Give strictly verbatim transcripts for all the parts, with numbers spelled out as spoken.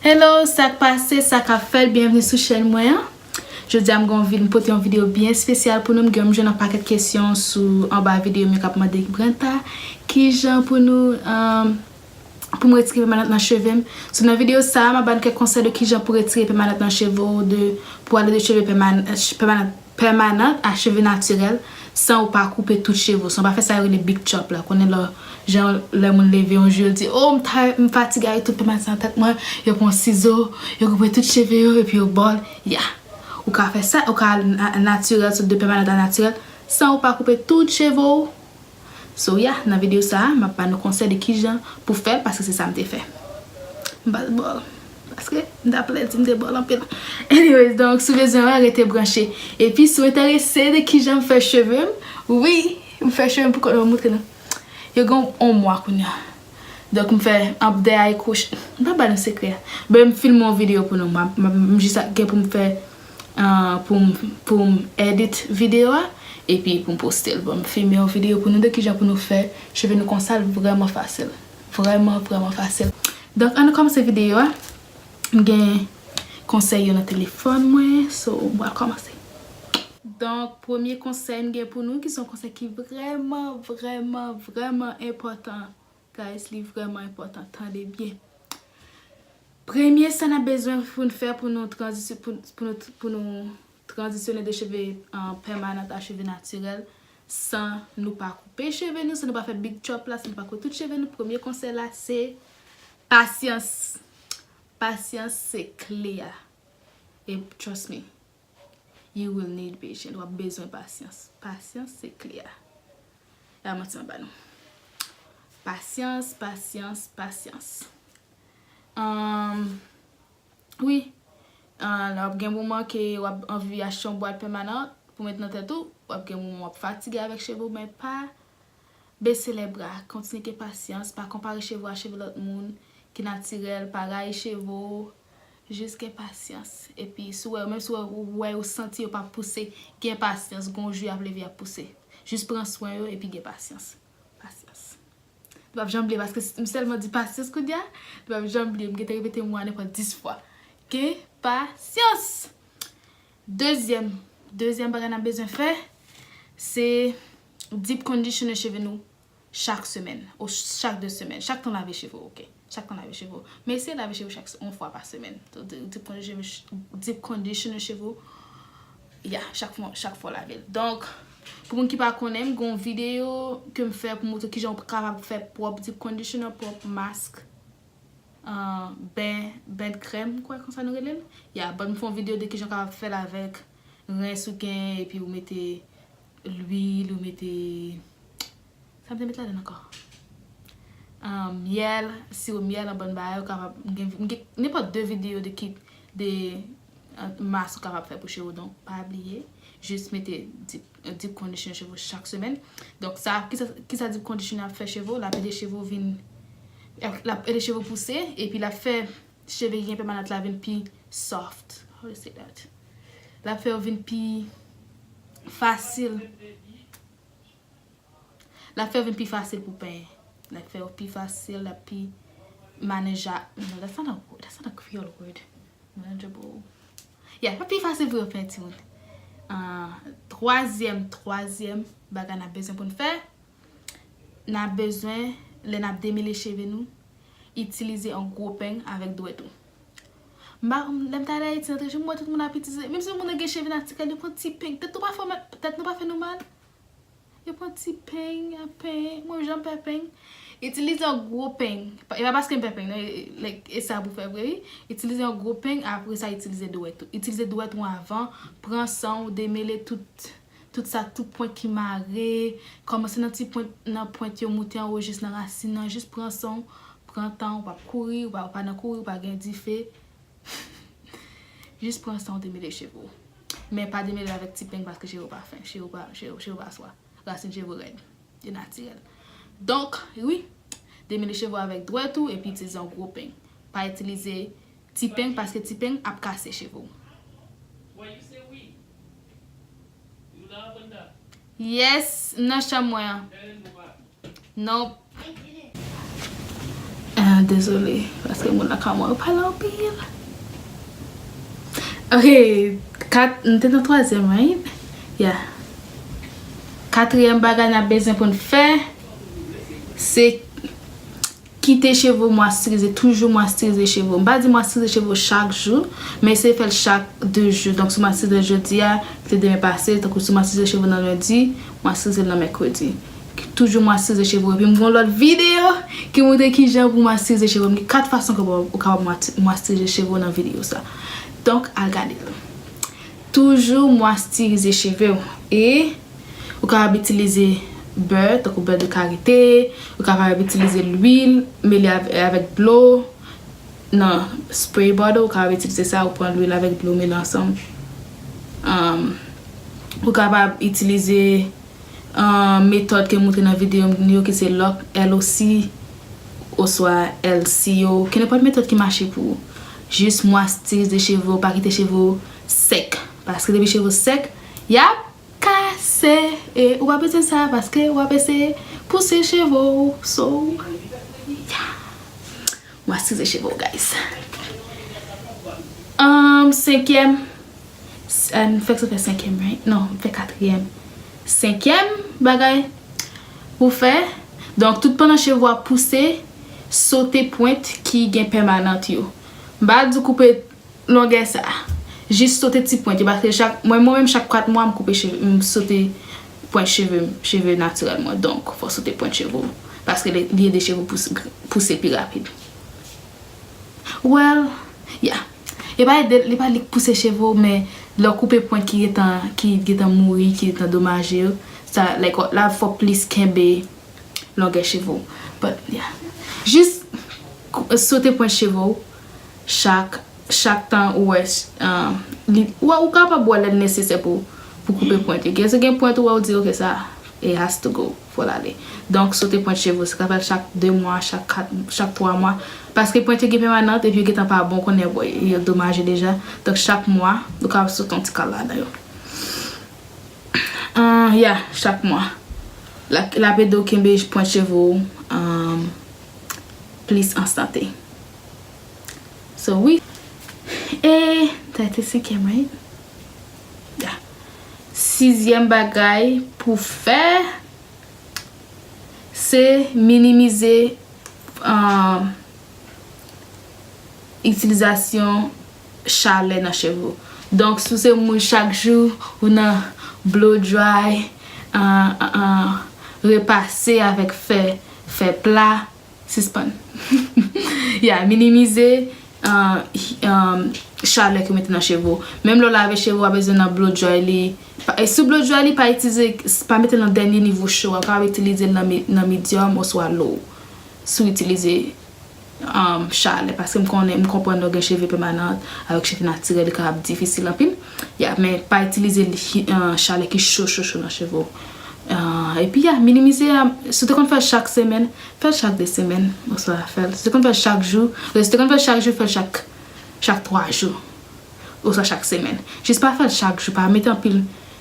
Hello, sa k pase, sa k ap fèt, byenvni sou chèn mwen an. Jodi a m gen yon vid-, m pote yon videyo byen espesyal pou nou. M gen, m jwenn yon pakèt kesyon sou anba videyo m yo k ap mande, Brenta, kijan pou nou, um, pou m retire pèmanant nan cheve m. So, nan videyo sa a, m ap ba nou kèk konsèy de kijan pou retire pèmanant nan cheve w, de, pou ale de cheve pèman-, pèmanant, pèmanant a cheve natirèl, san ou pa koupe tout cheve w. San ou pa fè sa yo rele big chop la. Konnen lè, jan lè moun leve yon jou, yo di, "Oh, m ta-, m fatige avèk tout pèmanant sa nan tèt mwen." Yo pran sizo, yo koupe tout cheve yo, epi yo bòl. Ya. Ou ka fè sa, ou ka al na-, natirèl, sot de pèmanant a natirèl, san ou pa koupe tout cheve w. So, ya, nan videyo sa a, m ap ba nou konsèy de kijan pou fè l, paske se sa m te fè. M pa t bòl. Paske m ta plè di m te bòl anpil. Anyways, donk, si w bezwen wè, rete branche. Epi, si w enterese de kijan m fè cheve m, wi, m fè cheve m pou konnen m montre nou. Yo gen yon mwa kounye a. Donk, m fè anp dèyè kwoch-, m pa ba nou sekrè a. Ben, m filme yon videyo pou nou. M, m, m jis gen pou m fè, ah, pou m, pou m edit videyo a. Epi pou m poste l. Bon, m filme yon videyo pou nou de kijan pou nou fè cheve nou konsa, l vrèman fasil. Vrèman, vrèman fasil. Donk, ann nou kòmanse videyo a. M gen konsèy yo nan telefòn mwen. So, m pral kòmanse. Donk, premye konsèy m gen pou nou, ki se yon konsèy ki vrèman, vrèman, vrèman enpòtan. Guys, li vrèman enpòtan. Tande byen. Premye sa n ap bezwen pou n fè pou nou tranzisyon, pou, pou nou, pou nou tranzisyone de cheve, ah, pèmanant a cheve natirèl, san nou pa koupe cheve nou, san nou pa fè big chop la, san nou pa koupe tout cheve nou, premye konsèy la, se pasyans. Pasyans se kle a. E trust me, you will need patience. W ap bezwen pasyans. Pasyans se kle a. E pa manti m ap ba nou. Pasyans, pasyans, pasyans. Ahn, wi. Ahn, w ap gen moman ke w ap anvi achte yon bwat pèmanant pou met nan tèt ou. W ap gen moman w ap fatige avèk cheve w, men pa bese lè bra. Kontinye gen pasyans. Pa konpare cheve w a cheve lòt moun ki natirèl. Pa rayi cheve w. Jis gen pasyans. Epi, si w wè, menm si w wè, ou wè, ou santi yo pa pouse, gen pasyans. Gon jou y ap leve, y ap pouse. Jis pran swen yo epi gen pasyans. Pasyans. Nou p ap janm bliye, paske m sèlman di pasyans kounye a, nou p ap janm bliye. M gentan repete mo a nenpòt dis fwa. Gen pasyans! Dezyèm, dezyèm bagay n ap bezwen fè, se deep conditioner cheve nou chak semèn, ou chak de semèn, chak tan lave cheve w, oke? Chak tan lave cheve w. Men eseye lave cheve w chak se-, yon fwa pa semèn. Deep conditioner, deep conditioner cheve w, ya, chak fwa, chak fwa w lave l. Donk, pou moun ki pa konnen, m gen yon videyo ke m fè pou montre kijan w kapab fè pwòp deep conditioner, pwòp mask, ah, ben, ben de krèm, m kwè konsa nou rele l. Ya, bon, m fè yon videyo de kijan w kapab fè l avèk rens ou gen, epi ou mete lwil, ou mete, sa m te met ladan ankò? Ah, myèl, siwo myèl, yon bann bagay, ou kapab, m gen, m gen nenpòt de videyo de kit, de, ah, mask ou kapab fè pou cheve w. Donk, pa bliye, jis mete deep, deep conditioner cheve w chak semèn. Donk, sa, kisa, kisa deep conditioner ap fè cheve w? L ap ede cheve w vin, l ap ede cheve w pouse, epi l ap fè cheve ki gen pèmanant la vin pi soft. How to say that? L ap fè yo vin pi fasil. L ap fè yo vin pi fasil pou penyen. L ap fè yo pi fasil, l ap pi maneja-, no, that's not a word. That's not a Creole word. Manageable. Yeah, l ap pi fasil pou yo penyen, timoun. Ah, twazyèm, twazyèm bagay n ap bezwen pou n fè, n ap bezwen, lè n ap demele cheve nou, itilize yon gwo peng avèk dwèt ou. M pa, lè m t ale Ayiti, nan trejou, m wè tout moun ap itilize, menm si moun nan gen cheve natirèl, yo pran ti peng. Tèt nou pa fè, tèt nou pa fè nou mal. Yo pran ti peng, ap penyen. Mwen, jan m pè peng. Itilize yon gwo peng. E pa paske m pè peng, non. E, e, like, e sa pou fè vre, wi. Itilize yon gwo peng, apre sa, itilize dwèt ou. Itilize dwèt ou anvan. Pran san w, demele tout, tout sa, tout pwent ki mare. Kòmanse nan ti pwent, nan pwent yo, moute anwo jis nan rasin nan. Jis pran san w, pran tan w, w p ap kouri, w pa, w pa nan kouri, w pa gen dife. Jis pran san w demele cheve w. Men pa demele l avèk ti peng paske cheve w pa fen, cheve w pa, cheve, cheve w pa swa. Rasin cheve w rèd. Li natirèl. Donk, wi, demele cheve w avèk dwèt ou epi itilize yon gwo peng. Pa itilize ti peng paske ti peng ap kase cheve w. Yes, m nan chanm mwen an. Non. Dezole, paske moun nan ka mwen pale anpil. Ok, kat, nou te nan twazyèm, right? Yeah. Katriyèm bagay n ap bezwen pou n fè, se kite cheve w mwastirize, toujou mwastirize cheve w. M pa di mwastirize cheve w chak jou, men eseye fè l chak de jou. Donk, si w mwastirize l jodi a, kite demen pase, tankou si w mwastirize cheve w nan lendi, mwastirize l nan mèkredi. Toujou mwastirize cheve w. Epi m gen yon lòt videyo ki montre kijan pou mwastirize cheve w. M gen kat fason ke w kapab mwati-, mwastirize cheve w nan videyo sa. Donk, al gade l. Toujou mwastirize cheve w. E ou kapab itilize bè, tankou bè de karite, ou kapab itilize lwil, mele av-, avèk dlo, nan spray bottle, ou kapab itilize sa, ou pran lwil avèk dlo, mele ansanm. Um, ou kapab itilize, um, metòd ke m montre nan videyo m yo, ki se lock, L O C, oswa L C O, kenenpòt metòd ki mache pou ou. Jis mwastirize cheve w, pa kite cheve w sèk. Paske depi cheve w sèk, y ap kase. E ou pa bezwen sa, paske w ap eseye pouse cheve w. So, yeah. Mwastirize cheve w, guys. Um, senkyèm. S-, ah, m fèk sa fè senkyèm, right? Non, m fè katriyèm. Senkyèm bagay pou fè. Donk, tout pandan cheve w ap pouse, sote pwent ki gen pèmanant yo. M pa di w koupe longè sa. Jis sote ti pwent yo, paske chak, mwen, mwen menm, chak kat mwa, m koupe cheve, m sote pwent cheve m, cheve natirèl mwen. Donk, fò w sote pwent cheve w, paske li, li ede cheve w pouse, pouse pi rapid. Well, yeah. E pa ede, li pa li k pouse cheve w, men lè w koupe pwent ki gentan, ki gentan mouri, ki gentan domaje yo, sa, like, la fò plis kenbe longè cheve w. But, yeah. Jis kou-, sote pwent cheve w chak, chak tan ou wè, um, li, ou, ou kapab wè lè l nesesè pou, pou koupe pwent yo. Gen, gen pwent ou wè ou di, "Ok, sa, it has to go, fò l ale." Donk, sote pwent cheve w, se ka fè l chak de mwa, chak kat, chak twa mwa. Paske pwent yo gen pèmanant, epi yo gentan pa bon, konnen, bon, yo domaje deja. Donk, chak mwa, ou ka sote yon ti kal ladan yo. Ah, yeah, chak mwa. L ap, l ap ede w kenbe pwent cheve w, um, plis an sante. So, wi. E, sa te senkyèm, right? Yeah. Sizyèm bagay pou fè, se minimize, um, itilizasyon chalè nan cheve w. Donk, si w se moun chak jou, ou nan blow dry, an, an, an, repase avèk fè, fè pla, sispann. Ya, minimize, an, hi-, an, chalè ke w mete nan cheve w. Menm lè w lave cheve w, w pa bezwen nan blow dry li. Pa, e sou blow dry li, pa itilize, pa mete l nan dènye nivo cho a. Ou kapab itilize l nan mi-, nan medium oswa low. Si w itilize um, chalè, paske m konnen, m konprann lè w gen cheve pèmanant avèk cheve natirèl, li kapab difisil anpil. Ya, men pa itilize li, uh, chalè ki cho, cho, cho nan cheve w. Uh, epi, ya, minimize, um, si w te konn fè l chak semèn, fè l chak de semèn, oswa fè l, si w te konn fè l chak jou, si w te konn fè l chak jou, fè l chak, chak twa jou. Oswa chak semèn. Jis pa fè l chak jou, pa mete anpil,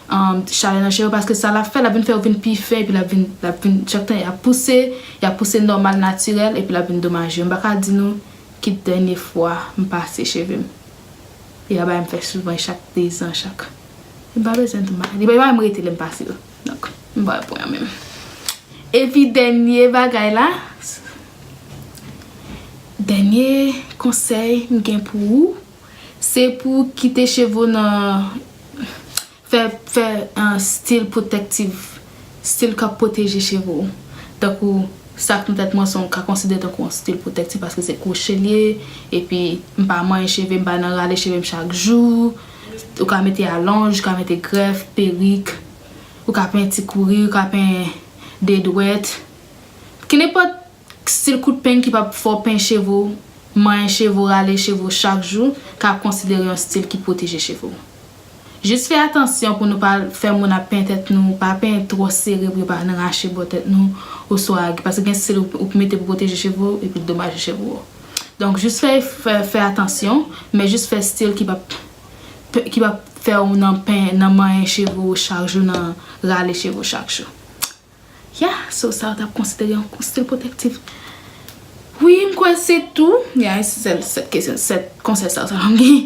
um, chalè nan cheve w, paske sa l ap fè, l ap vin fè yo vin pi fen, epi l ap vin, l ap vin, chak tan, y ap pouse, y ap pouse nòmal, natirèl, epi l ap vin domaje yo. M pa ka di nou ki dènye fwa m pase cheve m. E yon bagay m fè souvan, chak dezan, chak. M pa bezwen di m pa, li pa, li pa menm rete lè m pase yo. Donk, m pa wè pwen an menm. Epi dènye bagay la, dènye konsèy m gen pou ou, se pou w kite cheve w nan, fè, fè, uh, stil pwotèktif, stil k ap pwoteje cheve w. Tankou sa k nan tèt mwen, se yon, ka konsidere tankou yon stil pwotèktif, paske se kwoche l ye, epi m pa manyen cheve, m pa nan rale cheve m chak jou. Ou ka mete alonj, ou ka mete grèf, perik, ou ka penyen ti kouri, ou ka penyen de dwèt. Kenenpòt stil kout peny ki p ap fè w penyen cheve w, manyen cheve w, rale cheve w chak jou, ka konsidere yon stil ki pwoteje cheve w. Jis fè atansyon pou nou pa fè moun ap penyen tèt nou, pa penyen twò sere pou yo pa nan rache bò tèt nou, oswa, paske gen stil ou, ou mete pou pwoteje cheve w, epi l domaje cheve w. Donk, jis fè, fè, fè atansyon, men jis fè stil ki p ap, ki p ap fè w nan pen, nan manyen cheve w chak jou, nan rale cheve w chak jou. Yeah, so sa w t ap konsidere yon stil pwotèktif. Wi, m kwè se tou. Ya, se sèl sèt kesyon, sèt konsèy sa, sa m gen.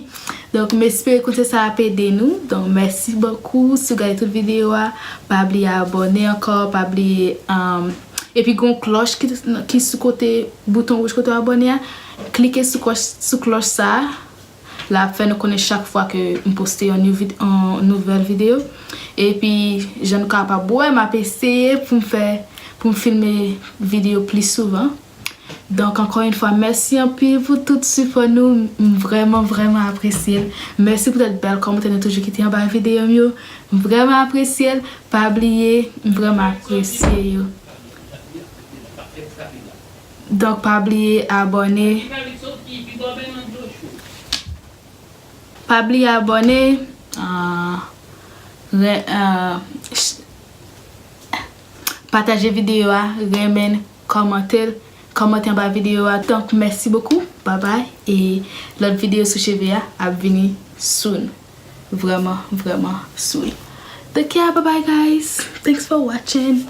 Donk, m espere konsèy sa ap ede nou. Donk, mèsi bokou. Si w gade tout videyo a, pa bliye abòne ankò, pa bliye, um, epi gon klòch ki, ki sou kote, bouton wouj kote w abòne a. Klike sou klòch, sou klòch sa a. L ap fè nou konnen chak fwa ke m poste yon new vid-, yon nouvèl videyo. Epi, jan nou kapab wè, m ap eseye pou m fè, pou m filme videyo plis souvan. Donk, ankò yon fwa, mèsi anpil pou tout sipò nou. M vrèman, vrèman apresye l. Mèsi pou tèt bèl kòmantè nou toujou kite anba videyo m yo. M vrèman apresye l. Pa bliye, m vrèman apresye yo. Donk, pa bliye abòne. Pa bliye abòne, ah, re-, ah, ch-, pataje videyo a, renmen l, kòmante l, kòmante anba videyo a. Donk, mèsi bokou, babay, e lòt videyo sou cheve a ap vini soon. Vrèman, vrèman soon. Take care, babay, guys. Thanks for watching.